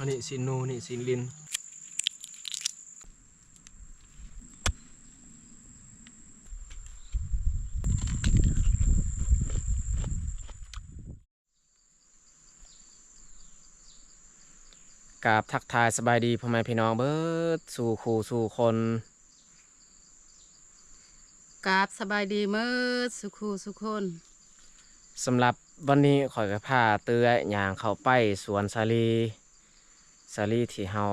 ອັນນີ້ຊີ້ນໜູ ນີ້ຊີ້ນລີ້ນ. ກາບທັກທາຍສະບາຍດີພໍ່ແມ່ພີ່ນ້ອງເບິດສູ່ຄູ່ສູ່ຄົນ. ກາບສະບາຍດີເໝິດສູ່ຄູ່ສູ່ຄົນ. ສຳລັບວັນນີ້ຂ້ອຍກໍພາເອື້ອຍຍ່າງເຂົ້າໄປສວນສາລີ. ສາລີທີ່ເຮົາ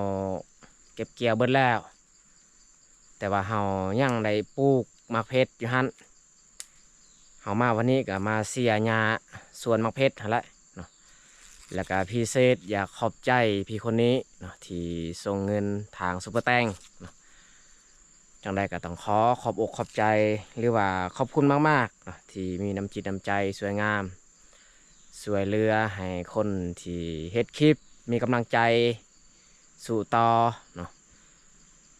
ເກັບກ່ຽວເບິດແລ້ວ ແຕ່ວ່າເຮົາຍັງໄດ້ປູກໝາກເພັດຢູ່ຫັ້ນ. ເຮົາມາວັນນີ້ກໍມາເສຍຫຍ້າສວນໝາກເພັດຫັ້ນແຫຼະເນາະ. ແລ້ວກໍພິເສດຢາກຂອບໃຈພີ່ຄົນນີ້ເນາະ ທີ່ສົ່ງເງິນທາງຊຸບເປີແຕັງເນາະ. ຈັ່ງໃດກໍຕ້ອງຂໍຂອບອົກຂອບໃຈ ຫຼືວ່າຂອບຄຸນມາກໆເນາະ ທີ່ມີນ້ຳຈິດນ້ຳໃຈຊ່ວຍງາມ ຊ່ວຍເຫຼືອໃຫ້ຄົນທີ່ເຮັດຄລິບມີກຳລັງໃຈ ສູ້ຕໍ່ເນາະ.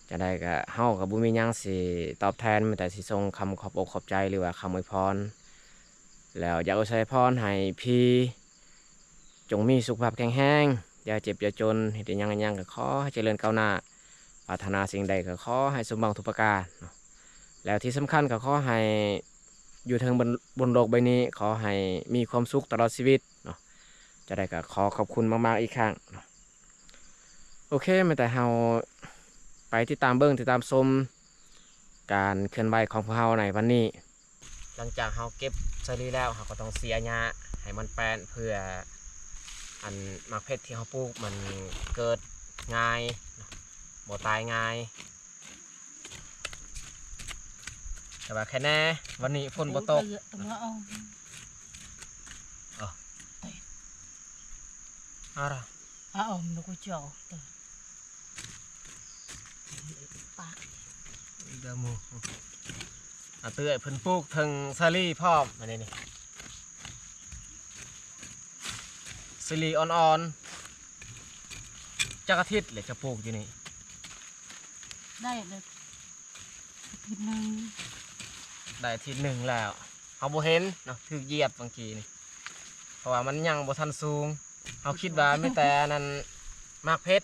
ຈັ່ງໃດກໍເຮົາກໍບໍ່ມີຫຍັງຊິຕອບແທນ ມີແຕ່ຊິສົ່ງຄຳຂອບອົກຂອບໃຈ ຫຼືວ່າຄຳອວຍພອນ. ແລ້ວຢາກອວຍໄຊພອນໃຫ້ພີ່ຈົ່ງມີສຸຂະພາບແຂງແຮງ, ຢ່າເຈັບຢ່າຈົນ, ເຮັດອີ່ຫຍັງອີ່ຫຍັງກໍຂໍໃຫ້ຈະເລີນກ້າວໜ້າ, ປາດຖະໜາສິ່ງໃດກໍຂໍໃຫ້ສົມຫວັງທຸກປະການເນາະ. ແລ້ວທີ່ສຳຄັນກໍຂໍໃຫ້ຢູ່ເທິງບົນ ບົນໂລກໃບນີ້ ຂໍໃຫ້ມີຄວາມສຸກຕະຫຼອດຊີວິດເນາະ. ຈັ່ງໃດກໍຂໍຂອບຄຸນມາກໆອີກຄັ້ງເນາະ. ໂອເຄ ແມ່ນແຕ່ເຮົາໄປຕິດຕາມເບິ່ງ ຕິດຕາມຊົມການເຄື່ອນໄຫວຂອງພວກເຮົາໃນວັນນີ້. ຫຼັງຈາກເຮົາເກັບສາລີແລ້ວ ເຮົາກໍຕ້ອງເສຍຫຍ້າໃຫ້ມັນແປ້ນ ເພື່ອອັນໝາກເພັດທີ່ເຮົາປູກມັນເກີດງ່າຍ ບໍ່ຕາຍງ່າຍ. ແຕ່ວ່າແຄ່ແນ່ ວັນນີ້ຝົນບໍ່ຕົກ. ເອົາລະ ອາອອມນະກູເຈົ້າ ເຕີ ປາກ ດາໂມ ອາເອື້ອຍເພິ່ນປູກເທິງສາລີພ້ອມ ອັນນີ້ນີ້ ສາລີອ່ອນໆ. ຈັກອາທິດແລ້ວຈະປູກຢູ່ນີ້? ໄດ້ເລີຍ ອາທິດໜຶ່ງ ໄດ້ອາທິດໜຶ່ງແລ້ວ. ເຮົາບໍ່ເຫັນເນາະ ຖືກຢຽບບາງທີນີ້ ເພາະວ່າມັນຍັງບໍ່ທັນສູງ. ເຮົາຄິດວ່າມີແຕ່ອັນນັ້ນ ໝາກເພັດ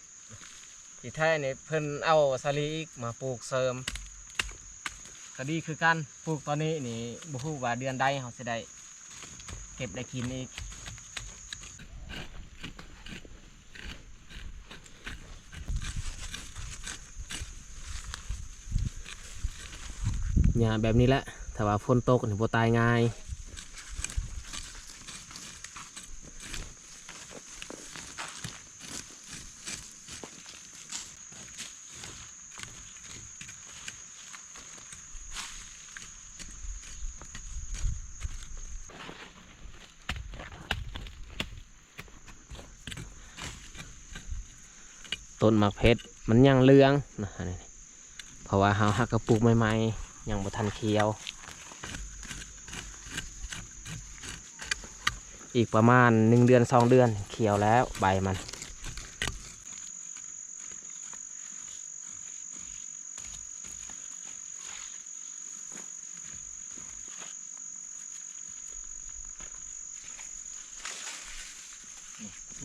ທີ່ແທ້ນີ້ເພິ່ນເອົາສາລີອີກມາປູກເສີມ ກໍດີຄືກັນ. ປູກຕອນນີ້ນີ້ ບໍ່ຮູ້ວ່າເດືອນໃດເຮົາຊິໄດ້ເກັບໄດ້ກິນອີກ. ຫຍ້າແບບນີ້ແຫຼະ ຖ້າວ່າຝົນຕົກນີ້ບໍ່ຕາຍງ່າຍ. ຕົ້ນໝາກເພັດມັນຍັງເຫຼືອງນະ ອັນນີ້ ເພາະວ່າເຮົາຫາກະປູກໃໝ່ໆ ຍັງບໍ່ທັນຂຽວ. ອີກປະມານໜຶ່ງເດືອນສອງເດືອນຂຽວແລ້ວໃບມັນ.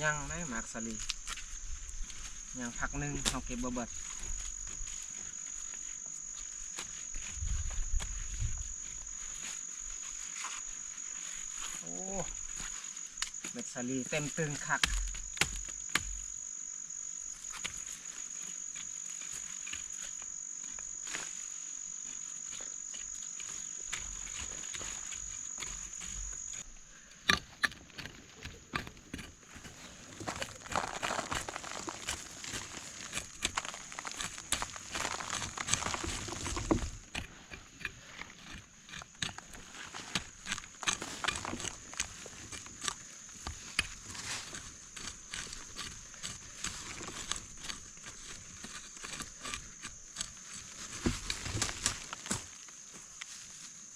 ຍັງໄດ໋ໝາກສາລີ ຍັງພັກໜຶ່ງ ເຮົາເກັບບໍ່ເບິດ. ໂອ້ ເມັດສາລີເຕັມຕຶງຄັກ.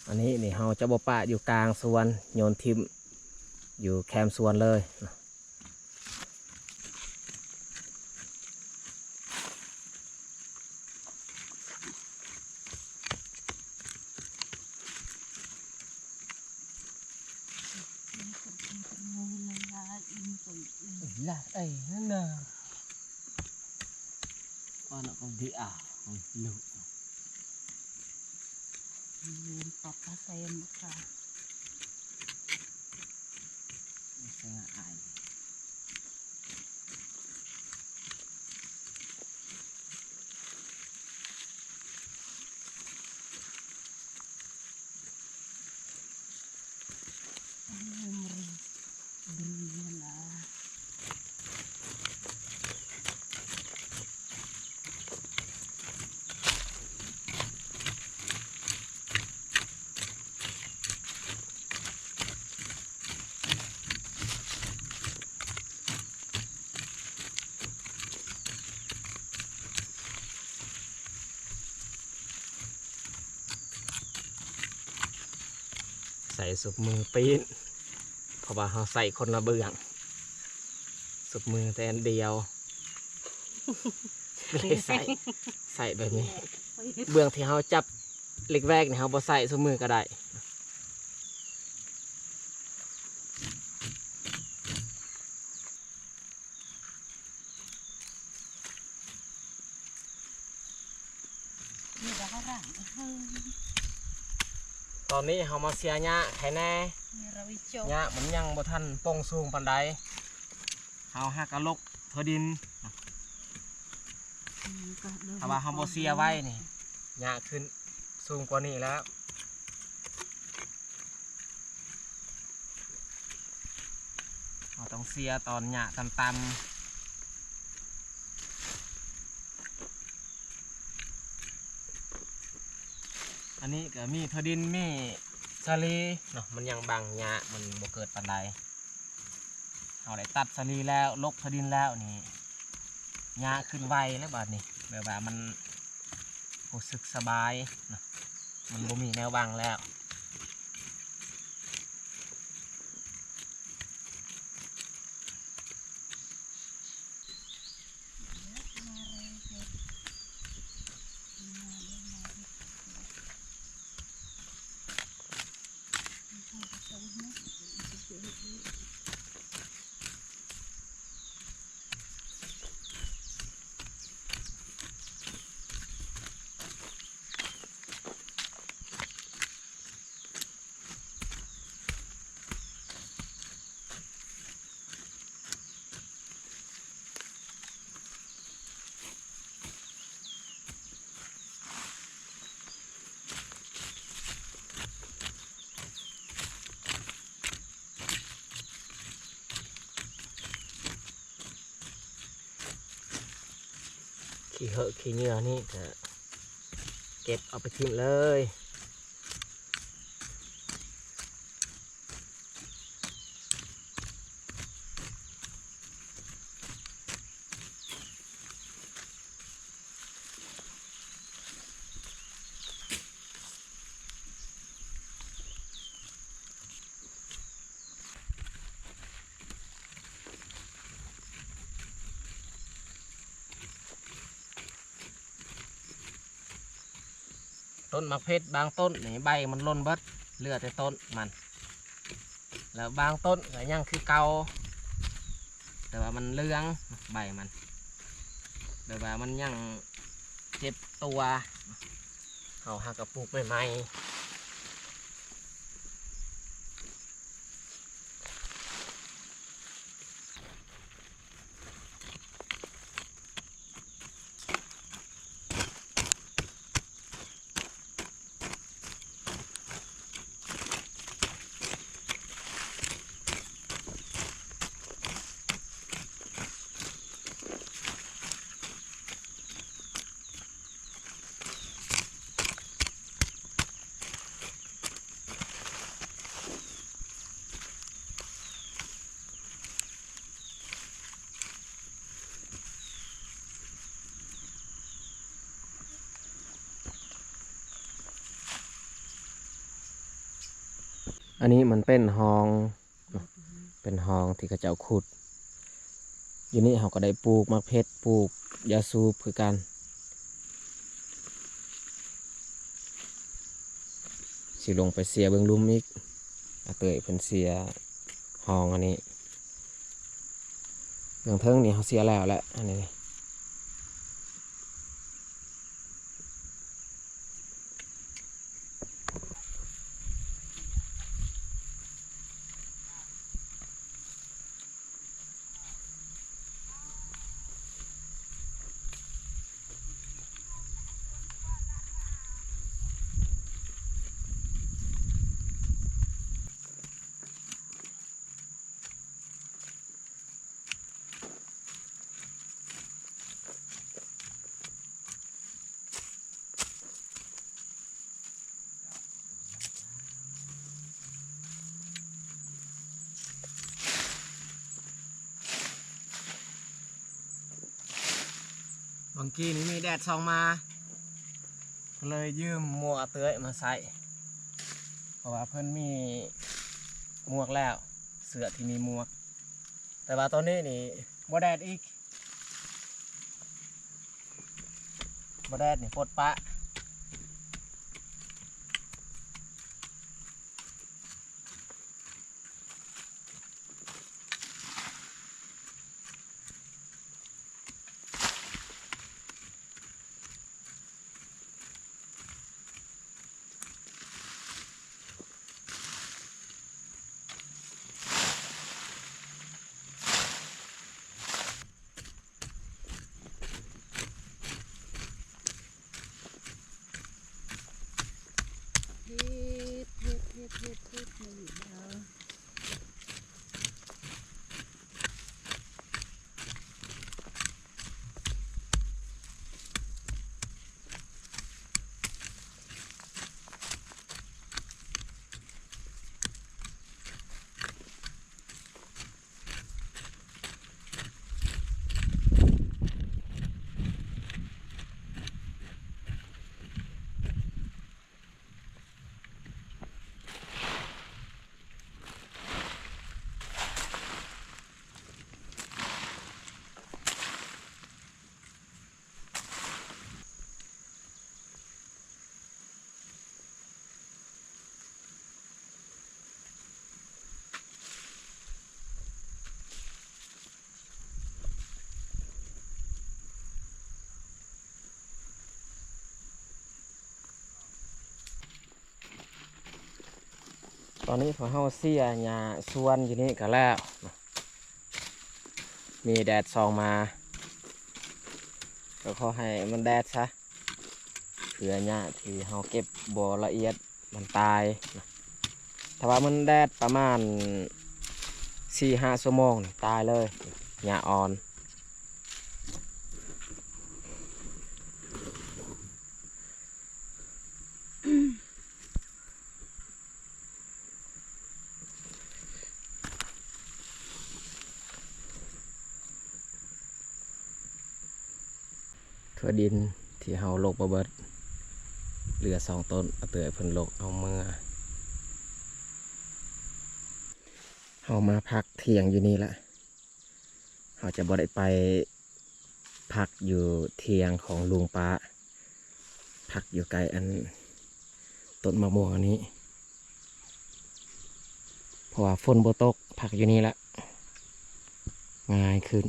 ອັນນີ້ນີ້ເຮົາຈະບໍ່ປະຢູ່ກາງສວນ ໂຍນຖິ້ມຢູ່ແຄມສວນເລີຍ. ລາດໄອ້ນັ້ນນະ. Nak kau dia. Lu. Ini papa saya muka. Setengah air.ໃສ່ສົບມືປີ້ນ ເພາະວ່າເຮົາໃສ່ຄົນລະເບື້ອງ ສົບມືແຕ່ອັນດຽວ ເລີຍໃສ່ ໃສ່ແບບນີ້ ເບື້ອງທີ່ເຮົາຈັບເຫຼັກແວກນີ້ ເຮົາບໍ່ໃສ່ສົບມືກໍໄດ້. ຕອນນີ້ເຮົາມາເຊຍຫຍ້າໃຫ້ແດ່ ຫຍ້າມັນຍັງບໍ່ທັນປົ່ງສູງປານໃດ ເຮົາຫາກະລົກເທື່ອດິນ ຖ້າວ່າເຮົາບໍ່ເຊຍໄວ້ນີ້ ຫຍ້າຂຶ້ນສູງກວ່ານີ້ແລ້ວ. ເຮົາຕ້ອງເຊຍຕອນຫຍ້າຕ່ຳໆ ອັນນີ້ກໍມີເທື່ອດິນ ມີສາລີເນາະ ມັນຍັງບັງຫຍ້າ ມັນບໍ່ເກີດປານໃດ. ເຮົາໄດ້ຕັດສາລີແລ້ວ ລົກເທື່ອດິນແລ້ວນີ້ ຫຍ້າຂຶ້ນໄວແລ້ວບາດນີ້ ແບບວ່າມັນຮູ້ສຶກສະບາຍເນາະ ມັນບໍ່ມີແນວບັງແລ້ວ. ຂີ້ເຫືອຂີ້ເຫຍື້ອນີ້ກະເກັບເອົາໄປຖິ້ມເລີຍ. ຕົ້ນໝາກເພັດບາງຕົ້ນນີ້ໃບມັນຫຼົ່ນເບິດ ເຫຼືອແຕ່ຕົ້ນມັນ ແລ້ວບາງຕົ້ນກໍຍັງຄືເກົ່າ ແຕ່ວ່າມັນເຫຼືອງໃບມັນ ແບບວ່າມັນຍັງເຈັບຕົວ ເຮົາຫາກໍປູກໃໝ່ໆ. ອັນນີ້ມັນເປັນຮ່ອງເນາະ ເປັນຮ່ອງທີ່ເຂົາເຈົ້າຂຸດ. ຢູ່ນີ້ເຮົາກໍໄດ້ປູກໝາກເພັດ ປູກຢາສູບຄືກັນ. ຊິລົງໄປເຊຍເບິ່ງລຸ່ມອີກ ອາເຕີຍເພິ່ນເຊຍຮ່ອງອັນນີ້. ເບື້ອງເທິງນີ້ເຮົາເຊຍແລ້ວແຫຼະ ອັນນີ້. ມື້ກີ້ນີ້ມີແດດສ່ອງມາ ກໍເລີຍຢືມໝວກອາເຕີຍມາໃສ່ ເພາະວ່າເພິ່ນມີໝວກແລ້ວ ເສື້ອທີ່ມີໝວກ ແຕ່ວ່າຕອນນີ້ນີ້ບໍ່ແດດອີກ ບໍ່ແດດນີ້ປົດປະ. ເຮັດ ເຮັດ ເຮັດ ເຮັດ ເຮັດ ມາຢູ່ແລ້ວ. ຕອນນີ້ພວກເຮົາເສຍຫຍ້າສວນຢູ່ນີ້ກໍແລ້ວ ມີແດດສ່ອງມາ ກໍຂໍໃຫ້ມັນແດດຊະ ເພື່ອຫຍ້າທີ່ເຮົາເກັບບໍ່ລະອຽດມັນຕາຍ. ຖ້າວ່າມັນແດດປະມານສີ່ຫ້າຊົ່ວໂມງນີ້ຕາຍເລີຍ ຫຍ້າອ່ອນ. ຖົ່ວດິນທີ່ເຮົາລົກບໍ່ເບິດ ເຫຼືອສອງຕົ້ນ ອາເຕີຍເພິ່ນລົກເອົາເມືອ. ເຮົາມາພັກທ່ຽງຢູ່ນີ້ລະ ເຮົາຈະບໍ່ໄດ້ໄປ ພັກຢູ່ທ່ຽງຂອງລຸງປ້າ ພັກຢູ່ໃກ້ອັນຕົ້ນມະມ່ວງອັນນີ້ ເພາະວ່າຝົນບໍ່ຕົກ ພັກຢູ່ນີ້ລະ ງ່າຍຂຶ້ນ.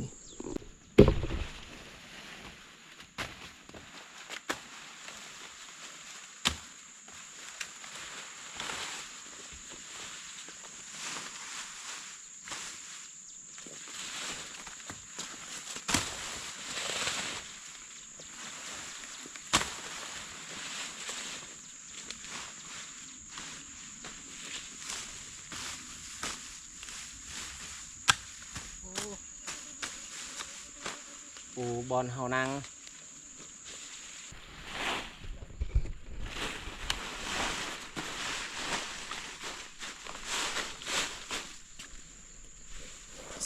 ໂອ້ ປູບ່ອນເຮົານັ່ງ.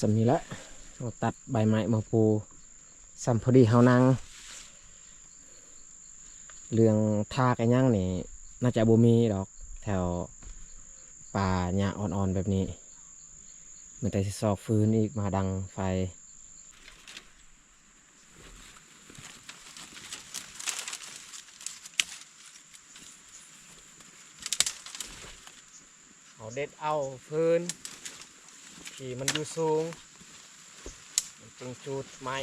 ສ່ຳນີ້ລະ ເຮົາຕັດໃບໄມ້ມາປູ ສ່ຳພໍດີເຮົານັ່ງ. ເລື່ອງທາກອີ່ຫຍັງນີ້ ໜ້າຈະບໍ່ມີດອກ ແຖວປ່າຫຍ້າອ່ອນໆແບບນີ້ ມີແຕ່ຊິຊອກຟືນອີກມາດັງໄຟ. ເຮົາເດັດເອົາຟືນທີ່ມັນຢູ່ສູງ ມັນຈຶ່ງຈູດໄໝ້.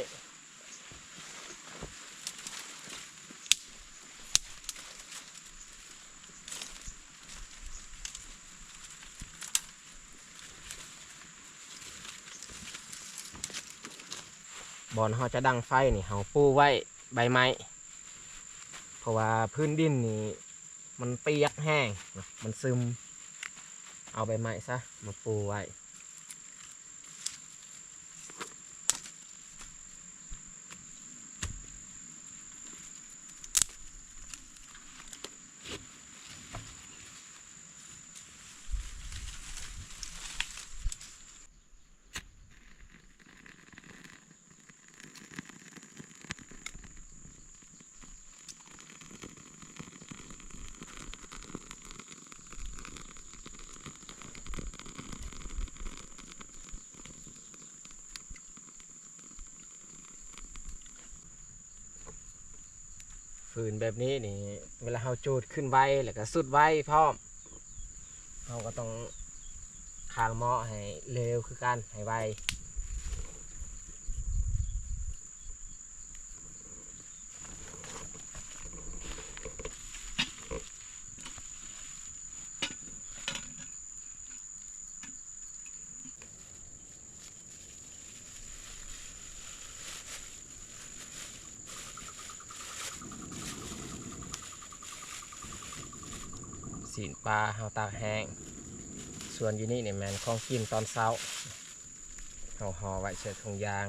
ບ່ອນເຮົາຈະດັງໄຟນີ້ ເຮົາປູໄວ້ໃບໄມ້ ເພາະວ່າພື້ນດິນນີ້ມັນປຽກແຮງ ມັນຊຶມ ເອົາໃບໄມ້ຊະມາປູໄວ້. ເ ຟືນແບບນີ້ນີ້ ເວລາເຮົາຈູດຂຶ້ນໄວ ແລ້ວກໍສຸດໄວພ້ອມ. ເຮົາກໍຕ້ອງຄ້າງໝໍ້ໃຫ້ເລັວຄືກັນ ໃຫ້ໄວ. ຊີ້ນປາເຮົາຕາກແຫ້ງ. ສ່ວນຢູ່ນີ້ນີ້ແມ່ນຂອງກິນຕອນເຊົ້າ. ເຮົາຫໍ່ໄວ້ໃສ່ຖົງຢາງ.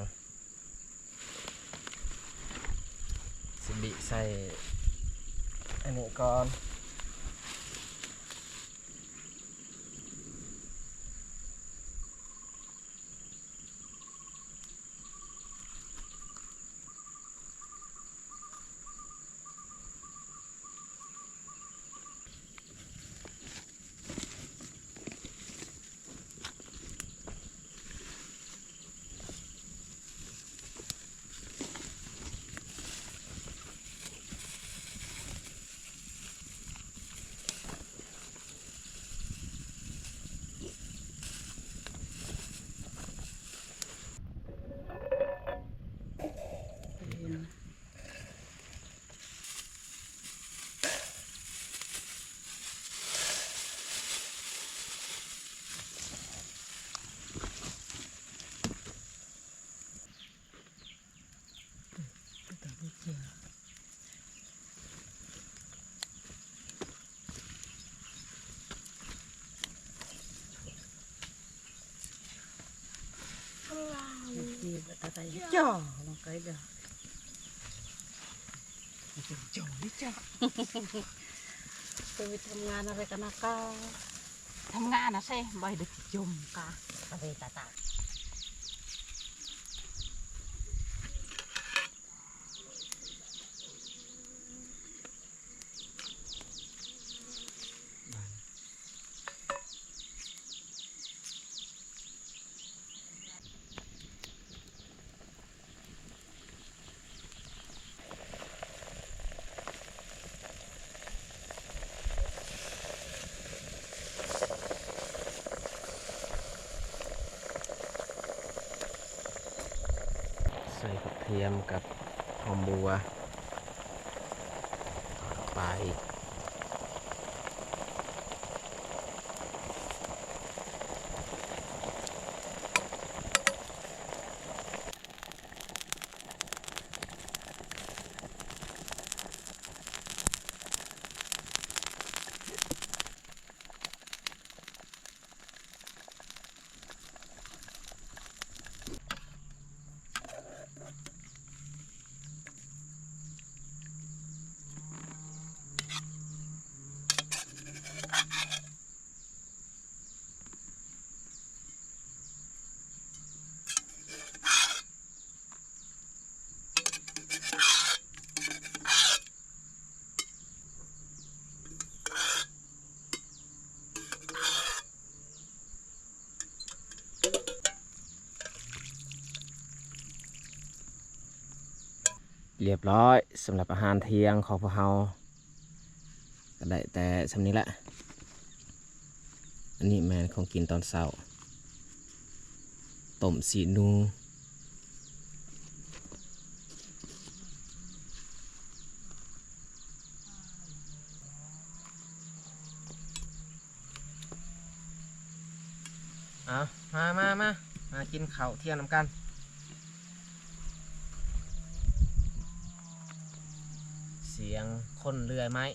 ຊິບິໃສ່ອັນນີ້ກ່ອນ. ໄປທຳງານອະໄລກະນະກະ ທຳງານນະເຊ ບໍ່ໄດ້ຈົມກະ ອະເວຕາຕາ. ໃສ່ຜັກທຽມກັບຫອມບົວ ປາອີກ. ຮຽບຮ້ອຍ ສຳລັບອາຫານທ່ຽງຂອງພວກເຮົາ ກໍໄດ້ແຕ່ສ່ຳນີ້ແຫຼະ. ອັນນີ້ແມ່ນຂອງກິນຕອນເຊົ້າ ຕົ້ມຊີ້ນໜູ. ເອົາ ມາ ມາ ມາ ມາກິນເຂົ້າທ່ຽງນຳກັນ. ສຽງຄົນເລື່ອຍໄມ້.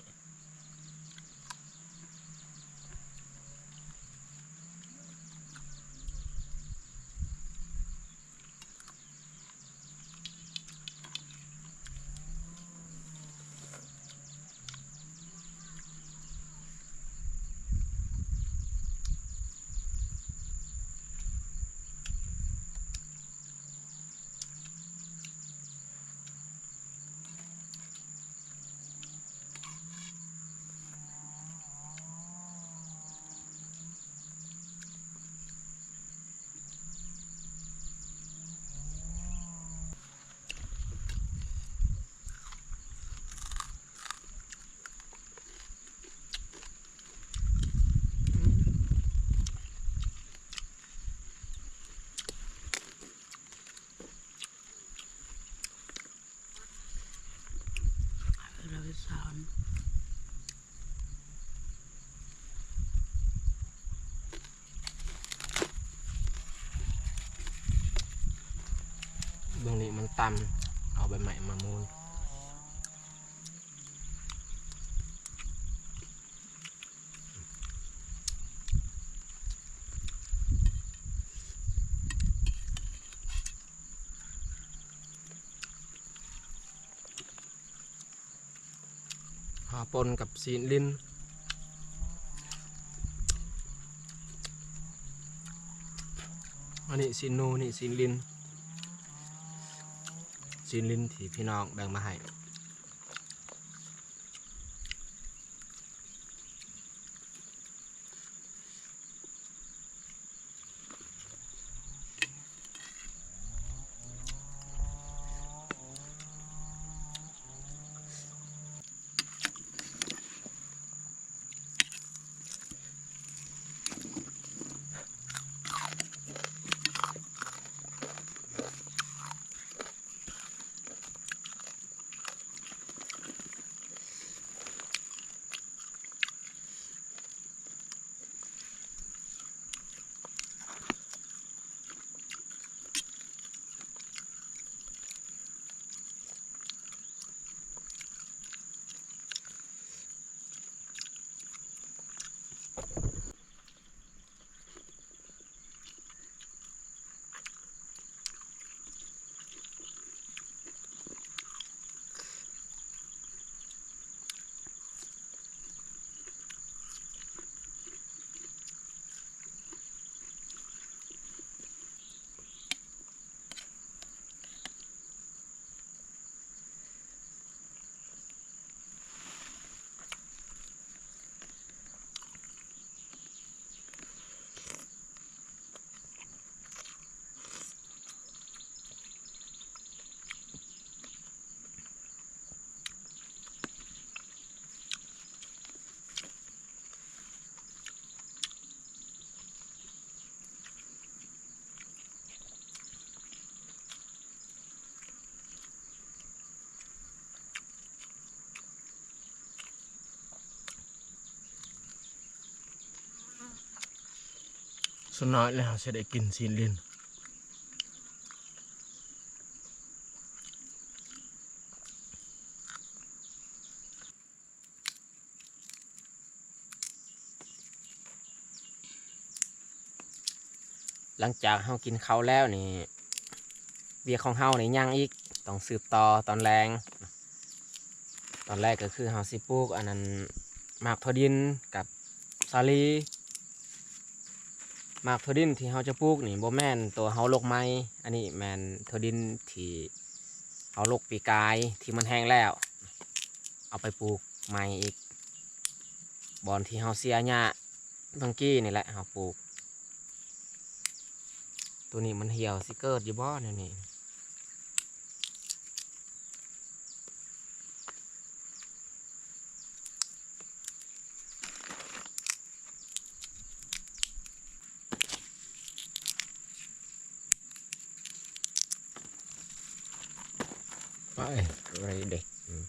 ຕຳ ເອົາໃບໄມ້ມາມູນ. ຫາປົນກັບຊີ້ນລີ້ນ. ອັນນີ້ຊີ້ນໜູ ນີ້ຊີ້ນລີ້ນ. ຊີ້ນລີ້ນທີ່ພີ່ນ້ອງແບ່ງມາໃຫ້. ສ່ວນຫຼາຍແລ້ວເຮົາຊິໄດ້ກິນຊີ້ນລີ້ນ. ຫຼັງຈາກເຮົາກິນເຂົ້າແລ້ວນີ້ ວຽກຂອງເຮົານີ້ຍັງອີກ ຕ້ອງສືບຕໍ່ຕອນແລງ. ຕອນແລກກໍຄືເຮົາຊິປູກອັນນັ້ນ ໝາກຖົ່ວດິນກັບສາລີ. ໝາກຖົ່ວດິນທີ່ເຮົາຈະປູກນີ້ບໍ່ແມ່ນຕົວເຮົາລົກໃໝ່, ອັນນີ້ແມ່ນຖົ່ວດິນທີ່ເຮົາລົກປີກາຍທີ່ມັນແຫ້ງແລ້ວ ເອົາໄປປູກໃໝ່ອີກ. ບ່ອນທີ່ເຮົາເສຍຫຍ້າເມື່ອກີ້ນີ້ແຫຼະ ເຮົາປູກ. ໂຕນີ້ມັນຫ່ຽວ ຊິເກີດຢູ່ບໍ່ແນວນີ້? ໄປ ໄປເດັກ ອືມ.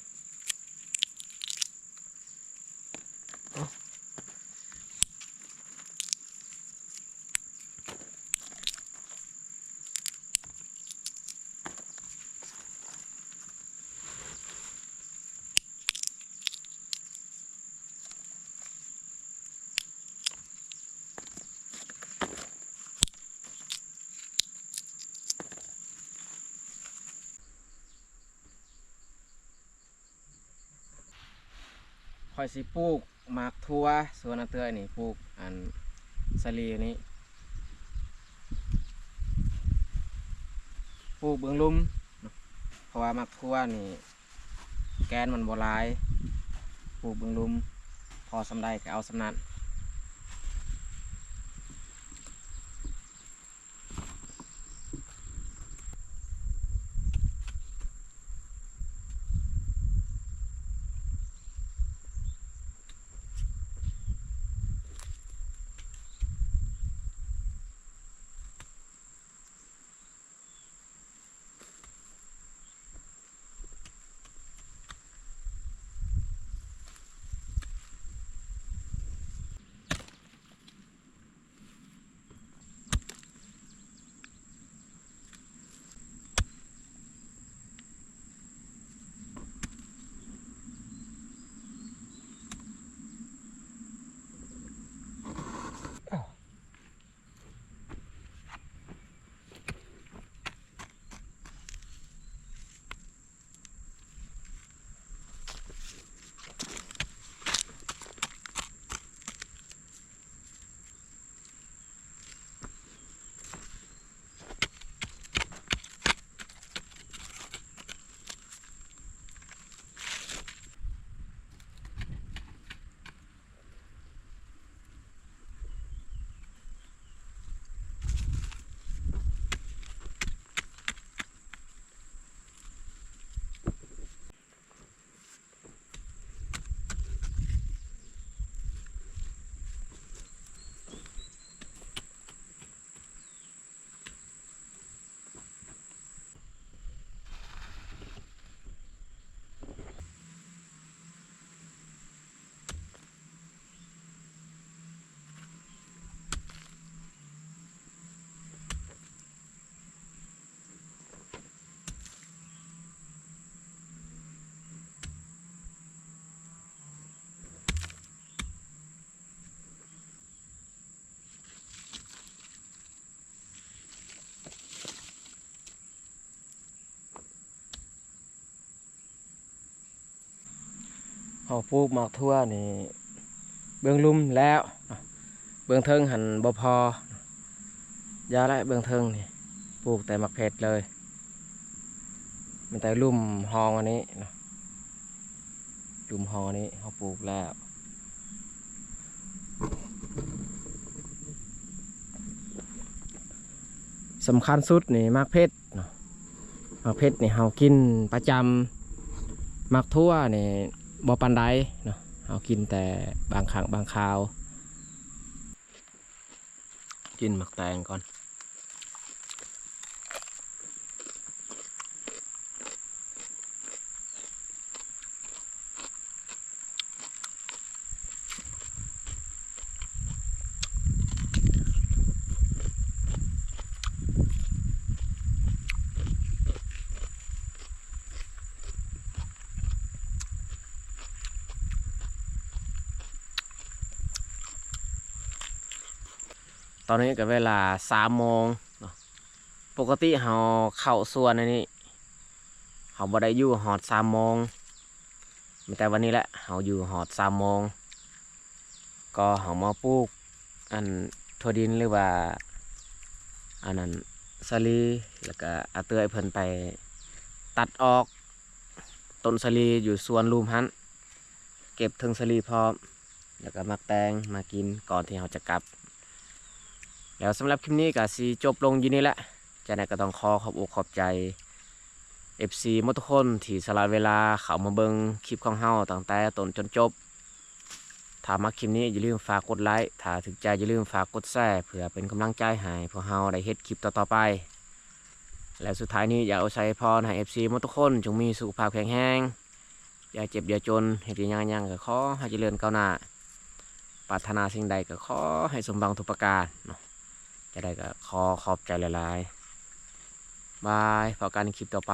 ຂ້ອຍຊິປູກໝາກຖົ່ວ ສ່ວນອາເອື້ອຍນີ້ປູກອັນສາລີນີ້ ປູກເບື້ອງລຸ່ມ ເພາະວ່າໝາກຖົ່ວນີ້ແກ່ນມັນບໍ່ຫຼາຍ ປູກເບື້ອງລຸ່ມ ພໍສ່ຳໃດກໍເອົາສ່ຳນັ້ນ. ເຮົາປູກໝາກຖົ່ວນີ້ ເບື້ອງລຸ່ມແລ້ວ ເບື້ອງເທິງຫັ້ນບໍ່ພໍ. ຢ່າແຫຼະ ເບື້ອງເທິງນີ້ ປູກແຕ່ໝາກເຜັດເລີຍ. ມີແຕ່ລຸ່ມຮ່ອງອັນນີ້ເນາະ ລຸ່ມຮ່ອງອັນນີ້ເຮົາປູກແລ້ວ. ສຳຄັນສຸດນີ້ໝາກເຜັດເນາະ ໝາກເຜັດນີ້ເຮົາກິນປະຈຳ. ໝາກຖົ່ວນີ້ບໍ່ປານໃດເນາະ ເຮົາກິນແຕ່ບາງຄັ້ງບາງຄາວ. ກິນໝາກແຕງກ່ອນ. ຕອນນີ້ກໍເວລາສາມໂມງເນາະ. ປົກກະຕິເຮົາເຂົ້າສວນອັນນີ້ ເຮົາບໍ່ໄດ້ຢູ່ຮອດສາມໂມງ. ມີແຕ່ວັນນີ້ແຫຼະ ເຮົາຢູ່ຮອດສາມໂມງ ກໍເຮົາມາປູກອັນຖົ່ວດິນ ຫຼືວ່າອັນນັ້ນສາລີ ແລ້ວກະອາເອື້ອຍເພິ່ນໄປຕັດອອກຕົ້ນສາລີຢູ່ສວນລຸ່ມຫັ້ນ ເກັບເຖິງສາລີພ້ອມ ແລ້ວກໍໝາກແຕງມາກິນກ່ອນທີ່ເຮົາຈະກັບ. ແລ້ວສຳລັບຄລິບນີ້ກໍຊິຈົບລົງຢູ່ນີ້ແຫຼະ. ຈັ່ງໃດກໍຕ້ອງຂໍຂອບອົກຂອບໃຈ ເອັຟຊີ ໝົດທຸກຄົນທີ່ສະຫຼະເວລາເຂົ້າມາເບິ່ງຄລິບຂອງເຮົາຕັ້ງແຕ່ຕົ້ນຈົນຈົບ. ຖ້າມັກຄລິບນີ້ຢ່າລືມຝາກກົດໄລ, ຖ້າຖືກໃຈຢ່າລືມຝາກກົດແຊ ເພື່ອເປັນກຳລັງໃຈໃຫ້ພວກເຮົາໄດ້ເຮັດຄລິບຕໍ່ໆໄປ. ແລະ ສຸດທ້າຍນີ້ຢາກອວຍໄຊພອນໃຫ້ ເອັຟຊີ ໝົດທຸກຄົນຈົ່ງມີສຸຂະພາບແຂງແຮງ, ຢ່າເຈັບຢ່າຈົນ, ເຮັດຫຍັງຫຍັງກໍຂໍໃຫ້ຈະເລີນກ້າວໜ້າ, ປາດຖະໜາສິ່ງໃດກໍຂໍໃຫ້ສົມຫວັງທຸກປະການເນາະ. ຈັ່ງໃດກໍຂໍຂອບໃຈຫຼາຍໆ. ບາຍ, ພໍ້ກັນຄລິບຕໍ່ໄປ.